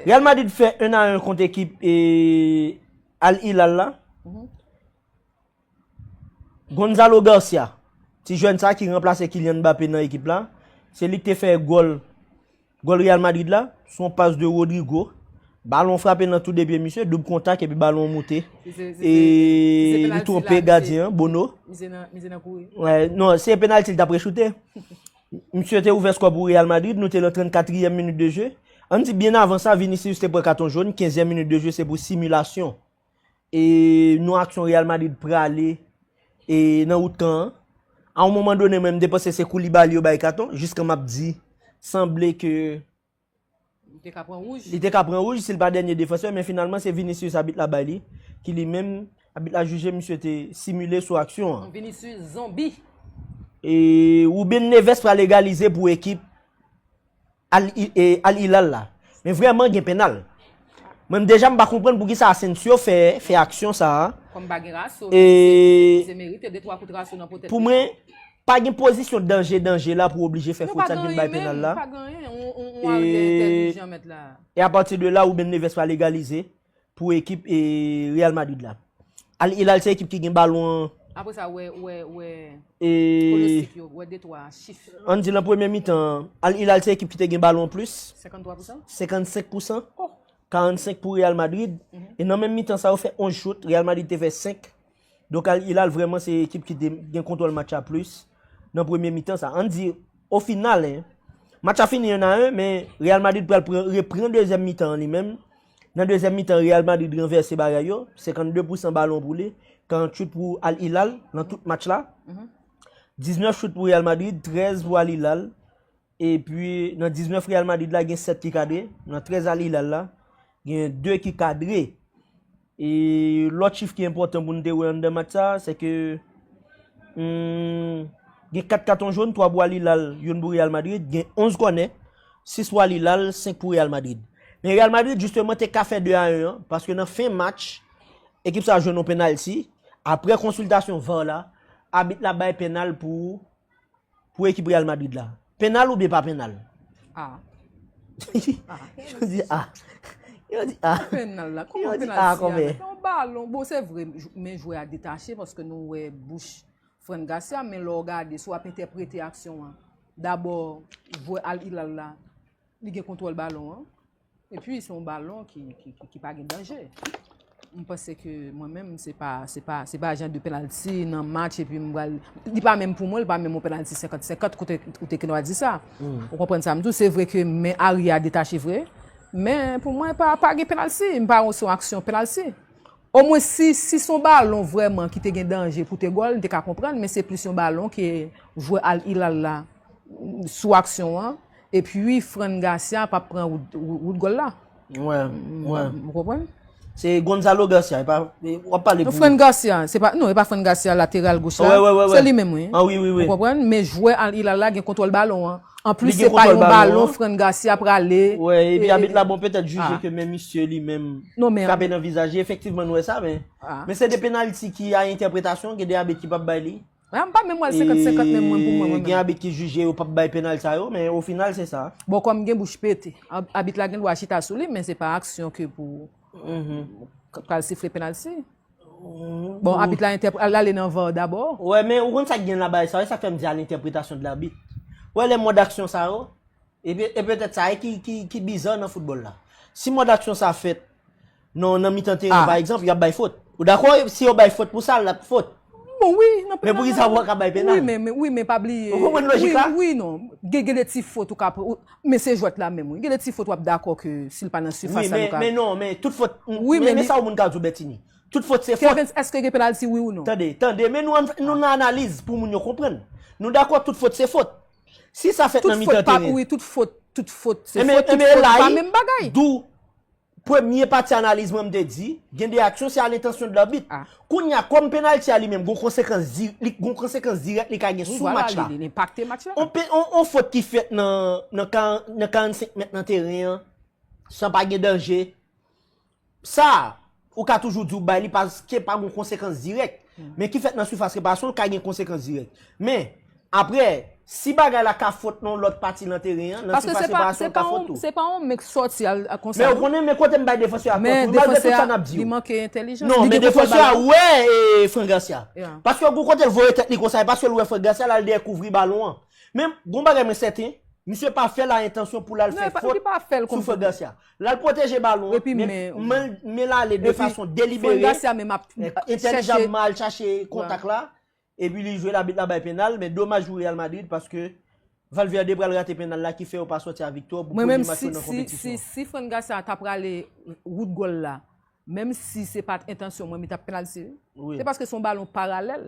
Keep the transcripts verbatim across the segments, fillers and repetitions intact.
Real Madrid fè en a en kont ekip e, Al Hilal la. Gonzalo Garcia, ti jèn sa ki ranplase Kylian Mbappé nan ekip la, se li ki te fè gòl, gòl Real Madrid la, se yon pas de Rodrygo. Balon frape nan tou de pye misye, doub kontak epi balon moute. E li twonpe gadyen an, Bono. Non, se penalti li t ap rechoute. Misye te ouvè skò pou Real Madrid, nou te nan trannkatriyèm minit de je. Ann di byen avan sa, Vinicius te pran katon jòn, kenzyèm minit de je, se pou similasyon. E yon aksyon Real Madrid prale e nan wout kan an. A yon moman done, mwen, m te panse se Koulibaly yo bay katon, jiskan m ap di, sanble ke li te ka pran wouj. Li te ka pran wouj si l pa dènye defansè, men finalman, se Vinicius abit la bay li, ki li menm, abit la jije misye te simile sou aksyon an. Vinicius zonbi. E Ruben Neves pral egalize pou ekip Al, e, Al Hilal la. Men vrèman gen pennal. Mwen deja m pa konprann poukisa Asensio fè, fè aksyon sa a. Kòm pa gen raso, e, se merite de twa kout raso nan potèt. Pou mwen, pa gen pozisyon danje, danje la pou oblije fè fot sa k vin bay pennal la. Pa gen anyen, ou, ou, ou al entèlijamèt la. E apati de la, Ruben Neves pral egalize pou ekip e Real Madrid la. Al Hilal se ekip ki gen balon an. Apre sa, wè, wè, wè, e, pwonostik yo, wè de twa chif. Ann di nan premye mitan, Al Hilal se ekip ki te gen balon an plis. Senkanntwa pousan? Senkannsenk pousan. Oh. Karannsenk pou Real Madrid. E nan menm mitan sa, yo fè onz chout, Real Madrid te fè senk. Donk, Al Hilal vrèman se ekip ki te gen kontwòl match la plis nan premye mitan sa. Ann di, o final, en, match la fini en a en, men Real Madrid pral pran, repran dezyèm mitan an li menm. Nan dezyèm mitan, Real Madrid ranvèse bagay yo, senkannde pousan balon pou li, karannwit pou Al Hilal nan tout match la. Diznèf chout pou Real Madrid, trèz pou Al Hilal. Epi, nan diznèf Real Madrid la, gen sèt ki kadre. Nan trèz Al Hilal la, gen de ki kadre. E lòt chif ki enpòtan pou n te wè anndan match sa, se ke, hmm, gen kat katon jòn, twa pou Al Hilal, youn pou Real Madrid, gen onz kònè, sis pou Al Hilal, senk pou Real Madrid. Men Real Madrid, jisteman, te ka fè de a en an, paske nan fen match, ekip sa jwenn yon penalti. Apre konsiltasyon var la, abit la bay pennal pou, pou ekip Real Madrid la. Pennal oubyen pa pennal? Ah. Yo di ah. Yo di ah. Pennal la, kòman pennal si a? Yon balon, bon, se vre, men jwè a detache paske nou wè bouch Fran Garcia, men lè w gade, si w ap entèprete aksyon an, dabò, jwè Al Hilal la, li gen kontwòl balon an. Epi, se yon balon ki, ki, ki, ki pa gen danje. M panse ke mwen menm, se pa, se pa, se pa jan de penalti nan match, epi m pral, li pa menm pou mwen, li pa menm yon penalti senkant senkant, kote ou te gen dwa di sa. Ou konprann sa m di w? Se vre ke men arye a detache vre, men pou mwen, pa, pa gen penalti. M pa wè se yon aksyon penalti. Omwen si, si se yon balon vrèman ki te gen danje pou te gòl, m te ka konprann, men se plis yon balon ke jwè Al Hilal la sou aksyon an, epi Fran Garcia p ap pran wout, wout, wout gòl la. Wè, wè. Ou konprann? Se Gonzalo Garcia, e pa, e, w ap pale pou Fran Garcia, se pa, non, e pa Fran Garcia, lateral goch la. Wè, wè, wè, wè. Se li menm, wi. Ah, wi, wi, wi. Ou konprann? Men jwè Al Hilal la gen kontwòl balon an. Anplis, se pa yon balon Fran Garcia prale. Wè, epi abit la, bon, petèt jije ke men misye li menm frape nan vizaj li. Efektivman, nou wè sa, men, men se de penalti ki a entèpretasyon, gen de abit ki p ap bay li. Ah, m pa menm wè l senkant senkant menm mwen pou mwen, mwen menm. Gen abit ki jije yo p ap bay penal sa yo, men o final se sa. Bon, kòm gen bouch pete, ab-, abit la gen dwa chita sou li, men se pa aksyon ke pou k-, pral sifle penalti. Bon, abit la entèp-, al ale nan var dabò. Wè, men ou konn sa k gen la bagay sa, e sa k fè m di a l'interprétation de l'arbitre. Wè, lè mòd aksyon sa yo, E pe-, e petèt sa e ki, ki, ki biza nan foutbòl la. Si mòd aksyon sa fèt nan, nan mitan teren, pa egzanp, y ap bay fot. Ou dakò? Si yo bay fot pou sa, l ap fot. Bon, wi, nan penal la. Men poukisa w pa ka bay penal? Wi, men, men, wi, men pa bliye. Ou konprann lojik la? Wi, wi, non. Gen, gen de ti fot ou ka pran, ou, men se jwèt la menm, wi. Gen de ti fot w ap dakò ke si l pa nan sifas la, nou ka. Wi, men, men non, men tout fot, men, men sa yon moun ka di w, Bertini. Tout fot se fot. Kevens, èske gen penalti, wi ou non? Tande, tande, men nou, nou nan analiz pou moun yo konprann. Nou dakò tout fot se fot. Si sa fèt nan mitan teren. Wi, tout fot, tout fot se fot, tout fot pa menm bagay. D'où premye pati analiz mwen, m te di, gen de aksyon, se à l'intention de l'arbitre. Kounye a, kòm penalti a li menm, gon konsekans di-, li, gon konsekans dirèk li ka gen sou match la. Wi, vwala, li, li enpakte match la. On pe-, on, on fot ki fèt nan, nan ka-, nan karannsenk mèt nan teren an, san pa gen danje. Sa, ou ka toujou di w bay li paske pa gon konsekans dirèk. Men ki fèt nan sifas reparasyon l ka gen konsekans dirèk. Men, Apre, si bagay la ka fot nan lòt pati nan teren an, nan sifas reparasyon li ka fot tou. Paske se pa yon men k sòti al konsa. Men ou konnen, men kote m bay defansè a tò tou, malgre tout sa n ap di yo. Li manke entèlijans. Non, men defansè a wè Franck Garcia. Paske gon kote l voye tèt li konsa, e paske l wè Franck Garcia, l al dèyè kouvri balon an. Men gon bagay mwen sèten, misye pa fè l a entansyon pou l al fè fot sou Franck Garcia. L al pwoteje balon an, men men l ale de fason delibere, entèlijaman al chache kontak la. Epi li jwe l, abit la bay penal, men domaj pou Real Madrid paske Valverde pral rate penal la ki fè yo pa sòti a viktwa pou premye match yo nan konpetisyon an. Si Fran Garcia ta prale wout gòl la, menm si se pa t entansyon mwen, mi t ap penalti li. Se paske se yon balon paralèl.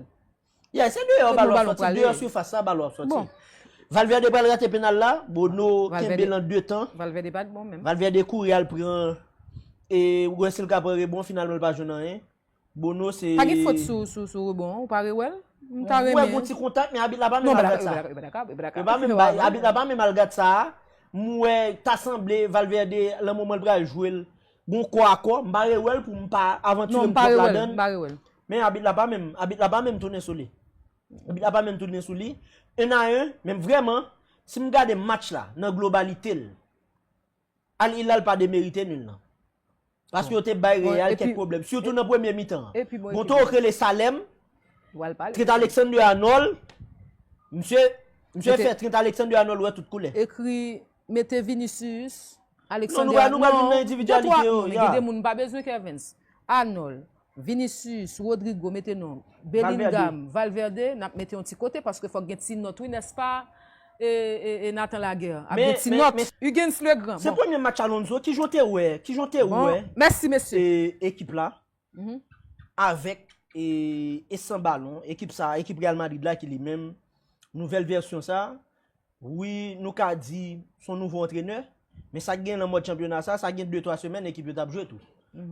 Yeah, se deyò balon ap sòti, deyò sifas la balon ap sòti. Valverde pral rate penal la, Bono kenbe l an de tan. Valverde kouri al pran e wè si l ka pran rebon, finalman l pa jwenn anyen. Bono se. Pa gen fot sou sou sou rebon an, ou pa rewè l? M ta renmen. M wè gon ti kontak, men abit la pa menm al gad sa. Yo pa menm bay, abit la pa menm al gad sa. M wè ta sanble Valverde, nan moman l pral jwe l, gon kò a kò, m pa rewè l pou m pa avantire m twòp ladan l. Men abit la pa menm, abit la pa menm tounen sou li. Abit la pa menm tounen sou li. En a en, men vrèman, si m gade match la nan globalite l, Al Hilal pa demerite nil nan. Paske yo te bay Real kèk pwoblèm, sitou nan premye mitan an. Gon toro k rele Salem, Trent Alexander-Arnold, misye misye fè Trent Alexander-Arnold wè tout koulè. Ekri mete Vinicius, Alexander-Arnold, non, gen de moun m pa bezwen Kervens. Arnold, Vinicius, Rodrygo, mete non. Bellingham, Valverde, n ap mete yon ti kote paske fòk gen ti nòt wi, nèspa? E, e, e Nathan Laguerre ap gen ti nòt. Huguens Legrand. Se premye match Alonso, kijan w te wè, kijan w te wè Mèsi mesye. Ekip la avèk e, e san balon, ekip sa, ekip Real Madrid la ki li menm nouvèl vèsyon sa, wi, nou ka di se yon nouvo antrenè, men sa k gen nan mòd chanpyona sa, sa gen de twa semèn ekip yo t ap jwe tou.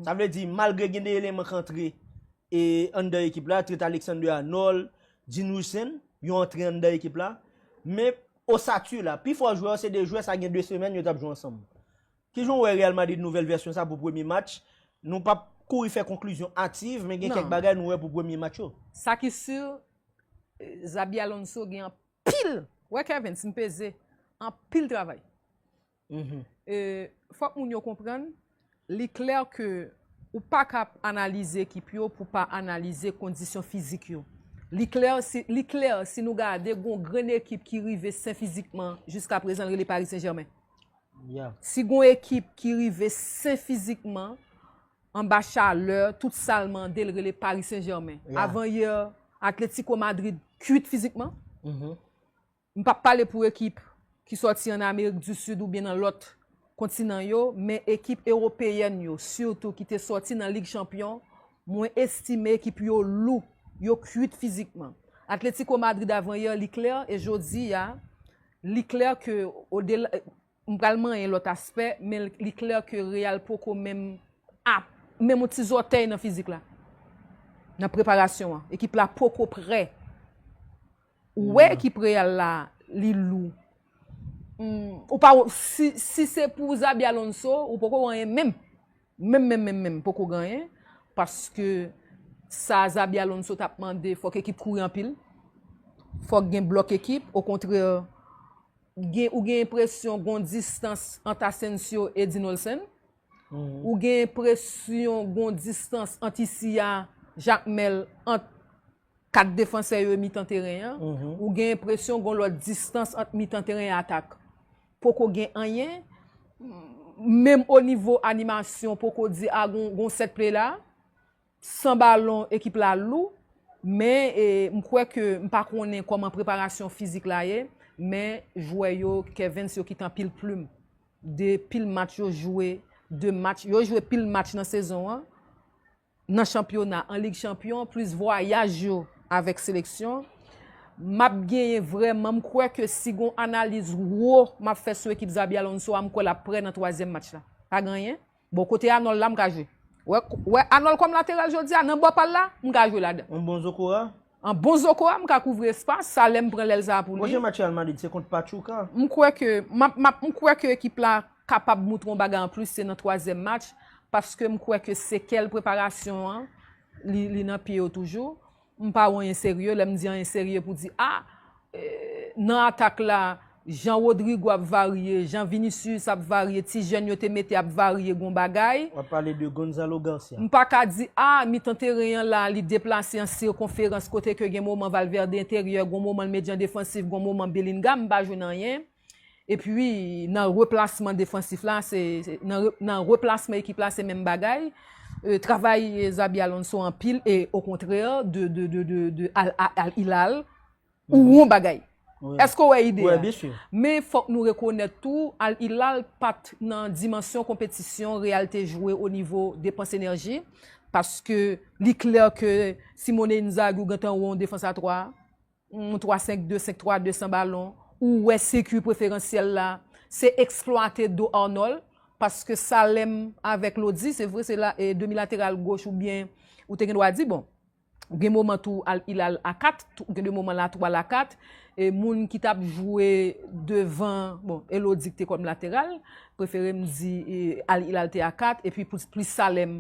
Sa vle di malgre gen de eleman k antre e anndan ekip la, Trent Alexander-Arnold, Dean Huijsen, yo antre anndan ekip la, men osati la, pifò jwè yo se de jwè sa gen de semèn yo t ap jwe ansanm. Kijan w wè Real Madrid nouvèl vèsyon sa pou premye match? Nou p ap kouri fè konklizyon ativ, men gen kèk bagay nou wè pou premye match yo. Sa ki si, Xabi Alonso gen anpil, wè Kervens, m peze, anpil travay. E, fòk moun yo konprann, li klè ke ou pa ka ap analize ekip yo pou pa analize kondisyon fizik yo. Li klè si, li klè si nou gade gon grenn ekip ki rive sen fizikman jiskaprezan, l rele Paris Saint-Germain. Si gon ekip ki rive sen fizikman, anba chalè, tout sa l mande, l rele Paris Saint-Germain. Avanyè, Atletico Madrid kwit fizikman. M p ap pale pou ekip ki sòti an Amerik di Sid oubyen nan lòt kontinan yo, men ekip ewopeyèn yo, sitou ki te sòti nan Lig Chanpyon, mwen estime ekip yo lou, yo kwit fizikman. Atletico Madrid avanyè, li klè, e jodi a, li klè ke odela, m pral manyen lòt aspè, men li klè ke Real poko menm ap, menm yon ti zòtèy nan fizik la. Nan preparasyon an, ekip la poko prè. Ou wè ekip Real la, li lou. Ou pa, si, si se pou Xabi Alonso, ou poko wè anyen menm. Menm, menm, menm, menm, poko gen anyen. Paske sa Xabi Alonso t ap mande, fòk ekip kouri anpil. Fòk gen blòk ekip. Okontrè, gen, ou gen enpresyon gon distans ant Asensio e Dean Olsen. Ou gen enpresyon gon distans ant isi a, Jakmèl, ant kat defansè yo e mitan teren an. Ou gen enpresyon gon lòt distans ant mitan teren e atak. Poko gen anyen. Menm o nivo animasyon, poko di a gon, gon set play la. San balon, ekip la lou. Men, e, m kwè ke, m pa konnen kòman preparasyon fizik la ye, men jwè yo, Kervens, yo kite anpil plim. De pil match yo jwe, de match, yo jwe pil match nan sezon an, nan chanpyona, an Lig Chanpyon, plis vwayaj yo avèk seleksyon. M ap genyen vrèman, m kwè ke si gon analiz wo m ap fè sou ekip Xabi Alonso a, m kwè l ap prè nan twazyèm match la. Pa gen anyen. Bon, kote Arnold la, m ka jwe. Wè, wè Arnold kòm lateral jodi a, nan bò pa l la, m ka jwe ladan. Yon bon Zokora? An bon Zokora, m ka kouvri espas, sa lè m pran lèl sa a pou li. Pwochen match Real Madrid, se kont Pachuca. M kwè ke, m ap, m ap, m kwè ke ekip la kapab moutre yon bagay anplis, se nan twazyèm match, paske m kwè ke sekèl preparasyon an, li, li nan pye yo toujou. M pa wè anyen serye, lè m di anyen serye pou di, a, nan atak la, jan Rodrygo ap varye, jan Vinicius ap varye, ti jèn yo te mete ap varye gon bagay. W ap pale de Gonzalo Garcia. M pa ka di, a, mitan teren an la, li deplase an sikonferans kote ke gen moman Valverde enteryè, gon moman l met jan defansif, gon moman Bellingham, m pa jwenn anyen. Epi, nan replasman defansif la, se, se- nan, re- nan replasman ekip la, se menm bagay. Euh, travay Xabi Alonso anpil, e okontrè, de, de, de, de, de Al, Al, Al Hilal, ou won bagay. Wi. Èske w wè ide Wi, a? Byen si. Men fòk nou rekonèt tou, Al Hilal pa t nan dimansyon konpetisyon Real te jwe o nivo depans enèji, paske li klè ke Simone Inzaghi ou gentan wè yon defans a twa, yon twa senk de, senk twa de san balon, ou wè sikwi preferansyèl la, se eksplwate do Arnold, paske Salem avèk Lodi, se vre, se la, e demi lateral goch oubyen, ou te gen dwa di, bon, gen moman tou Al Hilal a kat, tou- gen de moman la twa la kat, e moun ki t ap jwe devan, bon, e Lodi ki te kòm lateral, prefere m di e, Al Hilal te a kat, epi plis, plis Salem,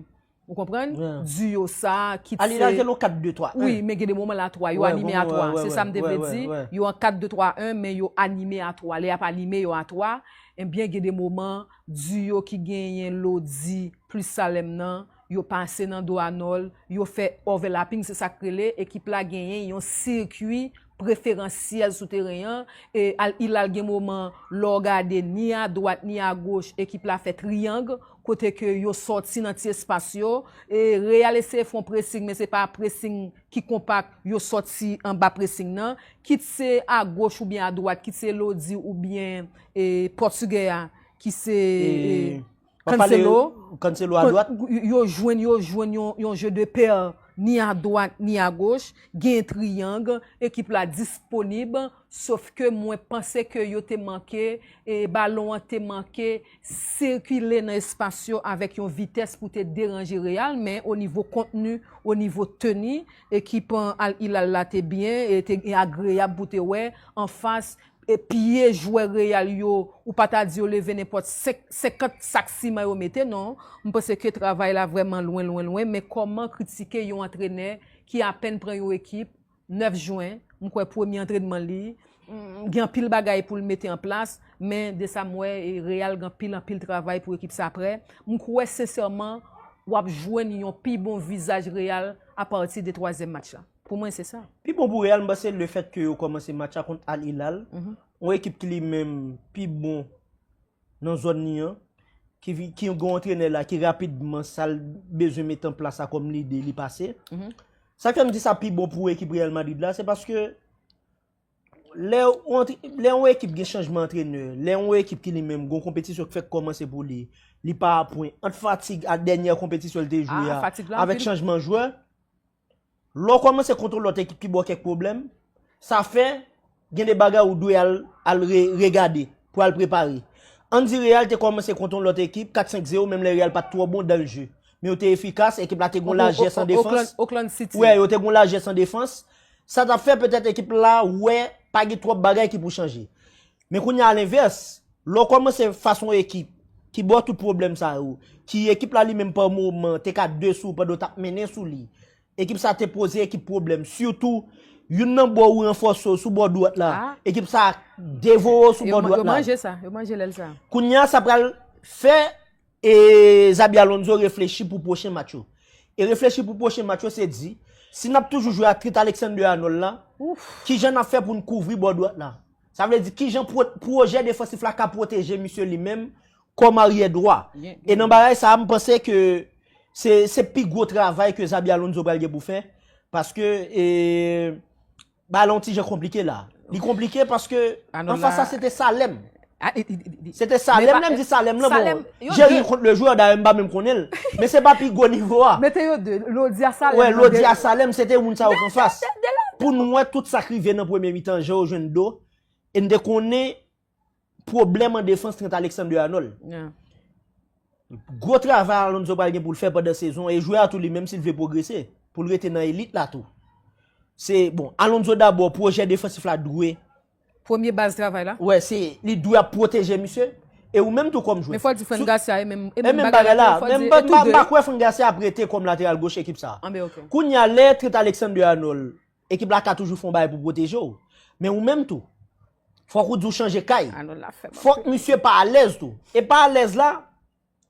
ou konprann? Yeah. Duo sa, kit Al Hilal se te lo kat de twa. Wi, men gen de moman la twa, yo Wè, anime bon, a twa. wè, Se wè, sa m te wè, vle wè, di, wè. Yo an kat de twa en, men yo anime a twa. Lè y ap anime yo a twa, ebyen, gen de moman, duo ki genyen Lodi plis Salem nan, yo pase nan do Arnold, yo fè overlapping, se sa k rele, ekip la genyen yon sikwi preferansyèl sou teren an, e Al Hilal gen moman, lè w gade ni a dwat ni a goch, ekip la fè triyang, kote ke yo sòti nan ti espas yo, e Real eseye fè yon pressing, men se pa pressing ki konpak, yo sòti anba pressing nan, kit se a goch oubyen a dwat, kit se Lodi oubyen e, pòtigè a, ki se e, W ap pale Cancelo. Cancelo a dwat. Yo jwenn, yo jwenn yon, yon jeu de pair ni a dwat ni a goch, gen triyang, ekip la disponib, sof ke mwen panse ke yo te manke, e balon an te manke sikile nan espas yo avèk yon vitès pou te deranje Real, men o nivo kontni, o nivo teni, ekip an Al Hilal la te byen, e te agreyab pou te wè anfas e pye jwè Real yo, ou pa ta di yo leve nenpòt senk, senkant sak siman yo mete, non. M panse ke travay la vrèman lwen, lwen, lwen, men kòman kritike yon antrenè ki apèn pran yon ekip, nèf jen, m kwè premye antrenman li, mm, gen anpil bagay pou l mete an plas, men de sa m wè, e Real gen anpil, anpil travay pou ekip sa prè. M kwè sensèman, w ap jwenn yon pi bon vizaj Real apati de twazyèm match la. Pou mwen, se sa. Pi bon pou Real, m panse lefèt ke yo kòmanse match la kont Al Hilal, yon ekip ki li menm pi bon nan zòn li an, ki, vi- ki gen yon antrenè la ki rapidman sa l bezwen mete an plas la kòm lide li pase. Sa k fè m di sa pi bon pou ekip Real Madrid la, se paske lè yon antre- lè yon ekip gen chanjman antrenè, lè yon ekip ki li menm gen yon konpetisyon k fèk kòmanse pou li, li pa a pwen ant fatig a dènyè konpetisyon li te jwe Ah, a, fatig la avèk anpil. Chanjman jwè, lè w kòmanse kont yon lòt ekip ki ba w kèk pwoblèm, sa fè gen de bagay ou dwe al, al re, regade pou al prepare. Ann di Real te kòmanse kont yon lòt ekip, kat senk zewo, menm lè Real pa t twò bon dan le jeu. Men yo te efikas, ekip la te gen yon lajès an defans. Oakland City. Wè, yo te gen yon lajès an defans. Sa t ap fè petèt ekip la wè pa gen twòp bagay ki pou chanje. Men kounye a, alenvès, lè w kòmanse fas yon ekip ki ba w tout pwoblèm sa yo, ki ekip la li menm pa moman te ka de sou pandan w t ap mennen sou li, ekip sa te poze ekip pwoblèm. Sitou, youn nan bò ou ranfòse w sou bò dwat la, Ah. Ekip sa devoye w sou Yo, bò yo dwat la. Manje sa, yo manje lè l sa. Kounye a, sa pral fè e Xabi Alonso reflechi pou pwochen match yo. E reflechi pou pwochen match yo, se di, si n ap toujou jwe ak Trent Alexander-Arnold la, kijan n ap fè pou n kouvri bò dwat la? Sa vle di, kijan pwo- pwojè defansif la ka pwoteje misye li menm kòm aryè dwa? Gen- E nan bagay sa a, m panse ke se, se pi gwo travay ke Xabi Alonso pral gen pou fè, paske e, bagay la yon ti jan konplike la. Li konplike paske Arnold anfas la- sa se te Salem. Ah, i- i- i- i- Se te Salem, pa- lè m di Salem lan, Salem, bon, yo Jerry de- Contre le Joueur, dayè m pa menm konnen l. Men se pa pi gwo nivo a. Mete yo de, Lodi a Salem. Wè, nan Lodi de- a Salem, se te moun sa yo k anfas. de- de la- Pou n wè tout sa k rive nan premye mitan, jan yo jwenn do, e n te konnen pwoblèm an defans Trent Alexander-Arnold. Yeah. Gwo travay Alonso pral gen pou l fè pandan sezon, e jwè a tou li menm si l vle pwogrese, pou l rete nan elit la tou. Se, bon, Alonso dabò, pwojè defansif la dwe Premye baz travay la. Wè, se, li dwe ap pwoteje misye. E ou menm tou kòm jwè. Men fò di Fran Garcia e menm, e E menm bagay la, men m pa, m pa, m pa kwè Fran Garcia ap rete kòm lateral goch ekip sa. Anben, ok. Kounye a, lè Trent Alexander-Arnold, ekip la ka toujou fè yon bagay pou pwoteje w. Men ou menm tou, fòk ou di w chanje kay. Fòk misye pa alèz tou. E pa alèz la,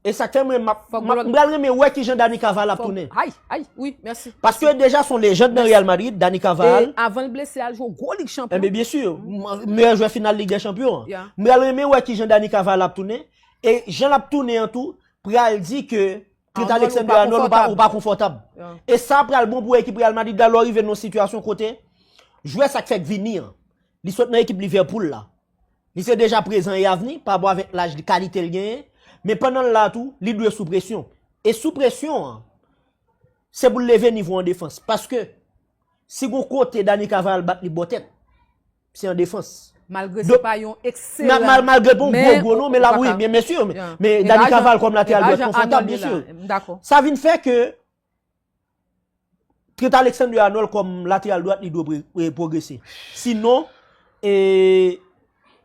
e sa k fè mwen, m ap- m ap- m pral renmen wè kijan Dani Carvajal ap tounen. Ay, ay, wi, mèsi. Paske deja se yon lejand nan Real Madrid, Dani Carvajal. E avan l blese, al jwe gwo Lig Chanpyon. Enben, byen si, meyè jwè final Lig dè Chanpyon an. M pral renmen wè kijan Dani Carvajal ap tounen. E jan l ap tounen an tou, pral di ke Trent Alexander-Arnold ou pa, ou pa konfòtab. E sa pral bon pou ekip Real Madrid la lè w rive nan yon sitiyasyon kote jwè sa k fèk vini an, li sot nan ekip Liverpool la. Li se deja prezan e avni pa rapò avèk laj li, kalite l genyen. Men pandan l la tou, li dwe sou presyon. E sou presyon an, se pou l leve nivo an defans. Paske, si gon kote Dani Carvajal bat li bò tèt, se an defans. Malgre se pa yon ekselan, malgre pa yon gwo gwo non, men la wi, byen, byen si, men Dani Carvajal kòm lateral dwèt konfòtab, byen si. Sa vin fè ke Trent Alexander-Arnold kòm lateral dwèt li dwe pwogrese. Sinon, e,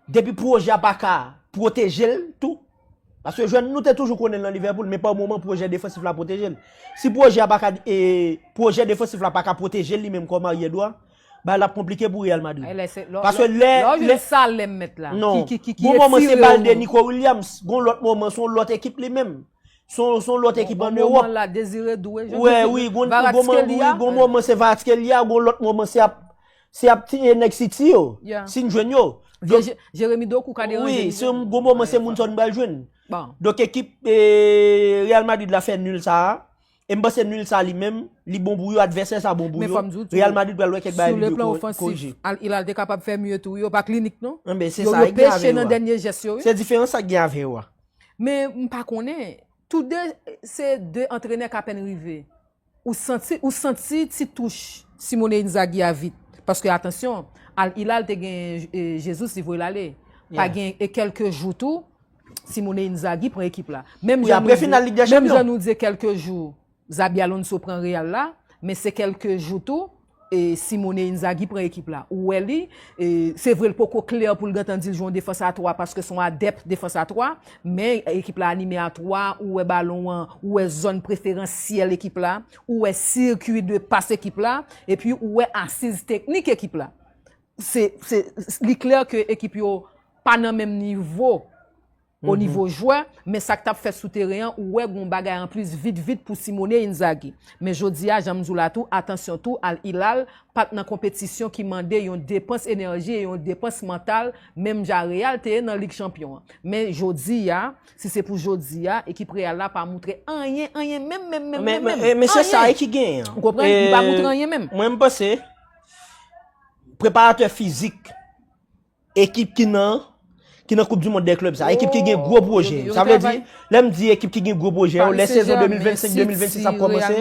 depi pwojè a pa ka pwoteje l tou, paske jwè nou te toujou konnen l nan Liverpool, men pa moman pwojè defansif la pwoteje l. Si pwojè a pa ka, e, pwojè defansif la pa ka pwoteje l li menm kòm aryè dwa, bagay la ap konplike pou Real Madrid. Paske lè, lè, lè, non, gon moman se Balde, Nico Williams, gon lòt moman se yon lòt ekip li menm. Se yon, se yon lòt ekip ann Ewòp. Wi, wi, gon, gon moman, wi, gon moman se Kvaratskhelia, gon lòt moman se ap, se ap ti, e, nèg City yo, si n jwenn yo. Donk, Jeremy Doku ka deranje li. Wi, se yon, gon moman se moun sa w pral jwenn. Donk ekip, e, Real Madrid la fè nil sa a. E m panse nil sa li menm, li bon pou yo, advèsè sa bon pou yo. Real Madrid pral wè kèk bagay li dwe korije. Al Hilal te kapab fè mye tou, yo pa klinik non. Enben, se sa ki gen avè yo a. Yo, yo peche nan dènye jès yo, wi. Se diferans sa ki gen avè yo a. Men m pa konnen, toude se de antrenè k apèn rive. Ou santi, ou santi ti touch Simone Inzaghi a vit. Paske atansyon, Al Hilal te gen, e, Jesus, li voye l ale. Pa gen, e kèlke jou tou, Simone Inzaghi pran ekip la. Menm jan nou di, menm jan nou di kèlke jou, Xabi Alonso pran Real la, men se kèlke jou tou, e Simone Inzaghi pran ekip la. Ou wè li, e se vre l poko klè pou l gentan di l jwe yon defans a twa paske se yon adèp defans a twa, men ekip la anime a twa, ou wè balon an, ou wè zòn preferansyèl ekip la, ou wè sirkui de pas ekip la, epi ou wè asiz teknik ekip la. Se, se, li klè ke ekip yo pa nan menm nivo o nivo jwè, men sa k t ap fèt sou teren an, ou wè gon bagay anplis vit vit pou Simone Inzaghi. Men jodi a, jan m di w la tou, atansyon tou, Al Hilal pa t nan konpetisyon ki mande yon depans enèji e yon depans mantal, menm jan Real te ye nan Lig Chanpyon an. Men jodi a, si se pou jodi a, ekip Real la pa moutre anyen, anyen, menm, menm, menm, menm, menm. Men se sa ki genyen. Ou konprann? Li pa moutre anyen menm. Mwen, m panse, preparatè fizik ekip ki nan, ki nan Koup di Mond dè Klèb sa, ekip ki gen gwo pwoje. Sa vle di, lè m di ekip ki gen gwo pwoje yo, lè sezon de mil vennsenk de mil vennsis ap kòmanse,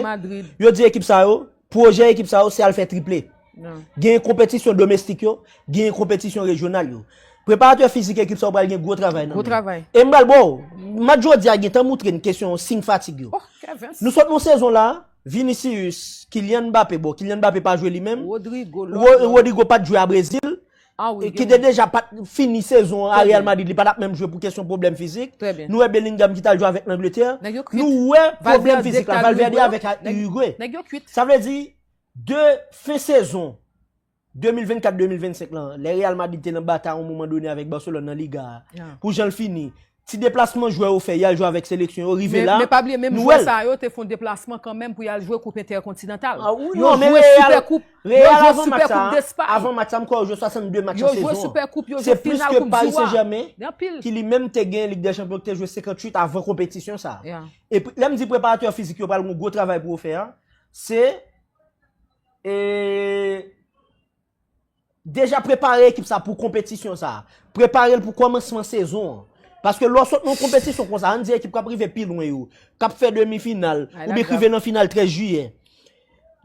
yo di ekip sa yo, pwoje ekip sa yo, se al fè triple. Gen konpetisyon domestik yo, gen konpetisyon rejyonal yo. Preparatè fizik ekip sa yo pral gen gwo travay nan men. E m pral ba w, match jodi a gentan moutre n kesyon siy fatig yo. Nou sot nan sezon la, Vinicius, Kylian Mbappé, bon, Kylian Mbappé pa jwe li menm. Rodrygo, Ro- Rodrygo pa t jwe a Brezil. Ah wi, e ki te deja pa t fini sezon an a Real Madrid, li pa t ap menm jwe pou kesyon pwoblèm fizik. Nou wè Bellingham ki t al jwe avèk Langletè. Nou wè pwoblèm fizik la, Valverde avèk a Uruguay. Sa vle di, de fen sezon de mil vennkat de mil vennsenk lan, lè Real Madrid te nan batay yon moman done avèk Barcelone nan Liga a, pou jan l fini, ti deplasman jwè yo fè, y al jwe avèk seleksyon yo, rive la, men, men pa bliye, menm jwè sa yo te fè yon deplasman kanmenm pou y al jwe koup entèkontinantal. Yo jwe Sipè Koup, yo jwe Sipè Koup Despay. Avan match sa, m kwè yo jwe swasanndde match nan sezon an. Se plis ke Paris Saint-Germain, ki li menm te gen Lig dè Chanpyon, ki te jwe senkantuit avan konpetisyon sa a. Epi, lè m di preparatè fizik yo pral gen yon gwo travay pou yo fè a, se, e, deja prepare ekip sa pou konpetisyon sa. Prepare l pou kòmansman sezon an. Paske lè w sot nan yon konpetisyon konsa, ann di ekip k ap rive pi lwen yo, k ap fè demi final, oubyen k rive nan final trèz jiyè.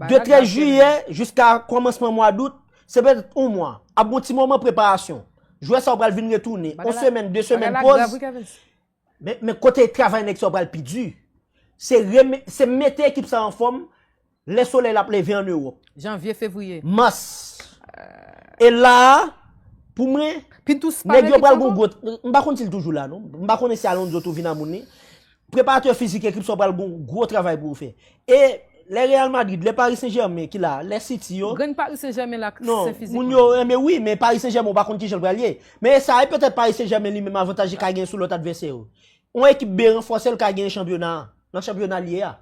De trèz jiyè jiska kòmansman mwa dout, se petèt yon mwa. Ap gon ti moman preparasyon. Jwè sa yo pral vin retounen. Yon semèn, de semèn poz. Men, men kote travay nèg sa yo pral pi di. Se reme- se mete ekip sa anfòm lè solèy la ap leve ann Ewòp. Janvye, fevriye. Mas. E la a, pou mwen, nèg yo pral gon gwo, m pa konn si l toujou la non. M pa konnen si Alonso tou vin a moun li. Preparatè fizik ekip sa yo pral gon gwo travay pou yo fè. E Lè Real Madrid, lè Paris Saint-Germain ki la, lè City yo. Grenn Paris Saint-Germain la non, sen fizikman. Moun yo renmen wi, men Paris Saint-Germain ou pa konn kijan l pral ye. Men sa e petèt Paris Saint-Germain li menm avantaj li ka gen sou lòt advèsè yo. Yon ekip byen ranfòse l ka gen chanpyona an. Nan chanpyona l ye a.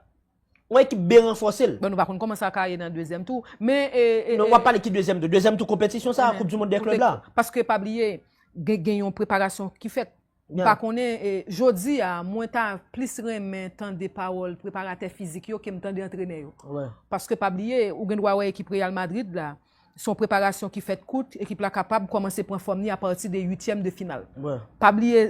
Yon ekip byen ranfòse l. Bon, nou pa konn kòman sa ka ye nan dezyèm tou. Men. E, e, non, w ap pale ki dezyèm tou. Dezyèm tou konpetisyon sa a, Koup di Mond dè Klèb la. Paske pa bliye, gen, gen yon preparasyon ki fèt. M pa konnen, e, jodi a, mwen ta plis renmen tande pawòl preparatè fizik yo ke m tande antrenè yo. Paske pa bliye, ou gen dwa wè ekip Real Madrid la, se yon preparasyon ki fèt kout, ekip la kapab kòmanse pran fòm li apati de uityèm de final. Pa bliye,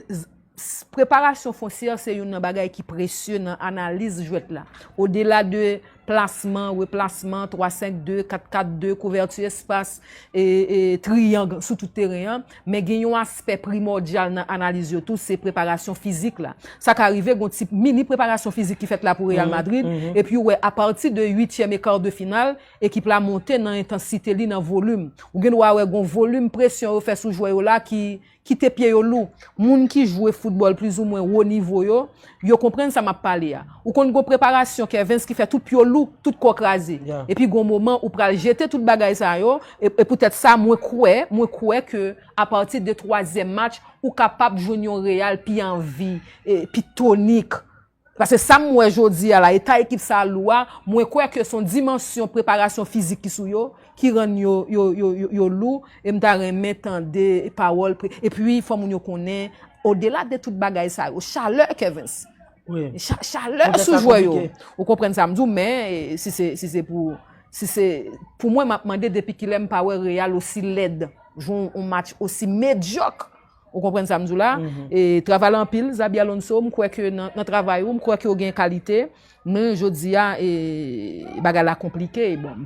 preparasyon fonsyè se youn nan bagay ki presye nan analiz jwèt la. Odela de plasman, replasman, twa senk de, kat kat de, kouvèti espas, e, e, triyang sou tout teren an. Men gen yon aspè primòdyal nan analiz yo tou, se preparasyon fizik la. Sa ka rive gen yon ti mini preparasyon fizik ki fèt la pou Real Madrid, epi ou wè apati de uityèm e kar de final, ekip la monte nan entansite li, nan volim. Ou gen dwa wè gen yon volim presyon yo fè sou jwè yo la ki kite pye yo lou. Moun ki jwe foutbòl plizimwen wo nivo yo, yo konprann sa m ap pale a. Ou konn gen yon preparasyon Kervens ki fè tout pye w lou, tout kò w kraze. Epi gen yon moman ou pral jete tout bagay sa yo, e, e poutèt sa mwen kwè, mwen kwè ke apati de twazyèm match, ou kapab jwenn yon Real pi anvi, e, pi tonik. Paske sa m wè jodi a la, eta ekip sa a lou a, mwen kwè ke se yon dimansyon preparasyon fizik ki sou yo, ki rann yo, yo, yo, yo, yo lou, e m ta renmen tande pawòl. Epi, fò moun yo konnen, odela de tout bagay sa yo, chalè Kervens. Chalè sou jwè yo. Ou konprann sa m di w, men, e, si se, si se pou, si se, pou mwen, m ap mande depi kilè m pa wè Real osi lèd, jwe yon match osi medyòk. Ou konprann sa m di w la? E, travay la anpil, Xabi Alonso, m kwè ke nan, nan travay ou, m kwè ke w gen kalite, men jodi a, e, bagay la konplike, bon.